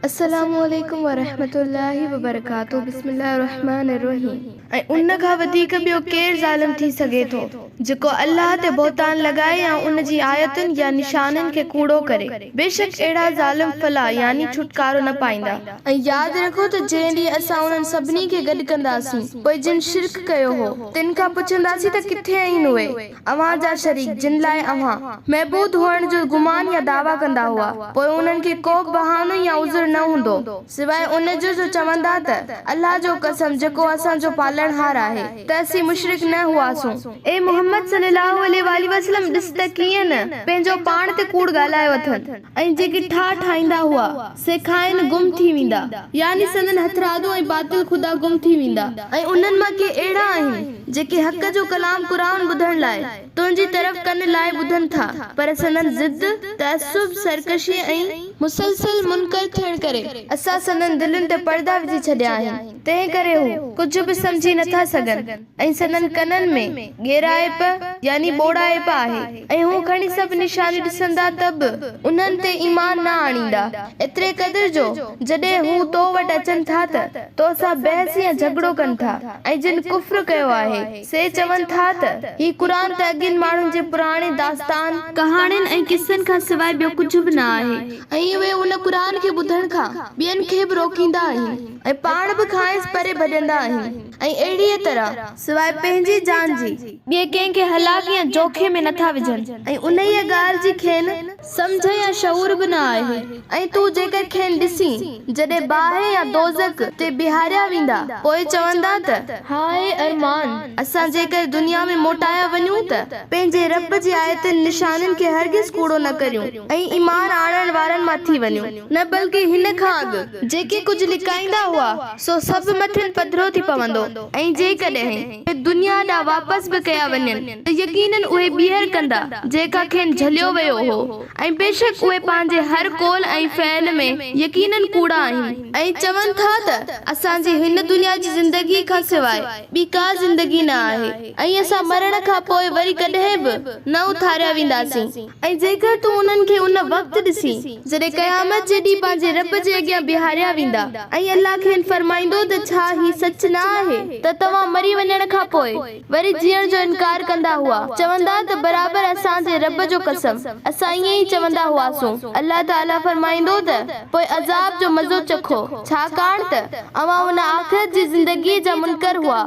السلام عليڪم ورحمة الله وبرڪاته بسم الله الرحمٰن الرحيم. ۽ ان کان وڌيڪ ٻيو ڪير ظالم ٿي سگهي ٿو جيڪو الله تي بهتان لڳائي يا ان جي آيتن يا نشانين کي ڪوڙو ڪري، بيشڪ اهڙا ظالم فلاح يعني ڇوٽڪارو نه پائيندا. ۽ ياد رکو ته جنهن ڏينهن اسان انهن سڀني کي گڏ ڪنداسين پوء جن شرڪ ڪيو هو تن کان پڇنداسين ته ڪٿي آهن اهي، اوهان جا شريڪ، جن لاء اوهان، معبود هئڻ جو گمان يا دعويٰ ڪندا هئا، پوء انهن کي ڪوبه بهانو يا عذر نه هوندو، سواء ان جو جو چوندا ته، الله جو قسم جيڪو اسان جو پالڻهار آهي، ته اسين مشرڪ نه هئاسون. اي محمد صلي الله عليه واٰله وسلم! ڏس ته ڪيئن نه پنهنجو پاڻ تي ڪوڙ ڳالهايو اٿن. ۽ جيڪي ٺاهه ٺاهيندا هئا، سي کانئن گم ٿي ويندا، يعني سندن هٿرادو ۽ باطل خدا گم ٿي ويندا. ۽ انهن مان ڪي اهڙا آهن، جيڪي حق جو ڪلام قرآن ٻڌڻ لاء تنهنجي طرف ڪن لائي ٻڌن ٿا، پر سندن ضد، تعصب، سرڪشيء ۽. مسلسل منڪر ٿيڻ ڪري اسان سندن دلين تي پردا وجهي ڇڏيا آهن، تنهن ڪري هو، ڪجهه به سمجهي نٿا سگهن ۽ سندن ڪنن ۾، ڳيرائپ يعني ٻوڙائپ آهي ۽ هو کڻي سڀ نشانيون ڏسندا ته به انهن تي ايمان نه آڻيندا، ايتري قدر جو جڏهن هو تو وٽ اچن ٿا ته تو سان بحث يا جهڳڙو ڪن ٿا ۽ جن ڪفر ڪيو آهي سي چون ٿا ته هي قرآن ته اڳين ماڻهن جي پراڻي داستان، ڪهاڻين ۽ قصن کان سواء ٻيو ڪجهه به نه آهي ۽ اهي ان قرآن کي ٻڌڻ کان ٻين کي به روڪيندا آهن ۽ پاڻ به کانئس پري ڀڄندا آهن. ۽ اهڙيء طرح، سواء پنهنجي جان جي، ٻئي ڪنهن کي هلاڪ يا جوکي ۾ نٿا وجهن، ۽ انهيء ڳالهه جي کين سمجهه يا شعور به نه آهي. ۽ تون جيڪر کين ڏسين، جڏهن باهه يا دوزخ تي بيهاريا ويندا، پوء چوندا ته، هاء ارمان! اسان جيڪر دنيا ۾ موٽايا وڃون ته، پنهنجي رب جي آيتن، نشانين، کي هرگز ڪوڙو نه ڪريون، ۽ ايمان آڻڻ وارن مان ٿي وڃون. نه بلڪه هن کان اڳ، جيڪي ڪجهه لڪائيندا هئا، سو سڀ مٿن پڌرو ٿي پوندو، ۽ جيڪڏهن اهي دنيا ڏانهن واپس به ڪيا وڃن ته يقيناً اهي ٻيهر ڪندا جنهن کان کين جهليو ويو هو، ۽ بيشڪ اهي پنهنجي هر قول ۽ فعل ۾ يقيناً ڪوڙا آهن. ۽ چون ٿا ته اسان جي هن دنيا جي زندگي کان سواء ٻي ڪا زندگي نه آهي، ۽ اسان مرڻ کان پوء وري ڪڏهن به نه اٿاريا وينداسين. ۽ جيڪر تون انهن کي ان وقت ڏسين، جڏهن قيامت جي ڏينهن پنهنجي رب جي اڳيان بيهاريا ويندا، ۽ الله کين فرمائيندو ته ڇا هي سچ نه آهي ته توهان مري وڃڻ کان پوء وري جيئڻ جو انڪار ڪندا هئا؟ چوندا ته برابر اسان جي رب جو قسم اسان ائين ئي چوندا هئاسون. الله تعالي فرمائيندو ته پوء عذاب جو مزو چکو، ڇاڪاڻ ته اوهان ان آخرت جي زندگيء جا منڪر هئا.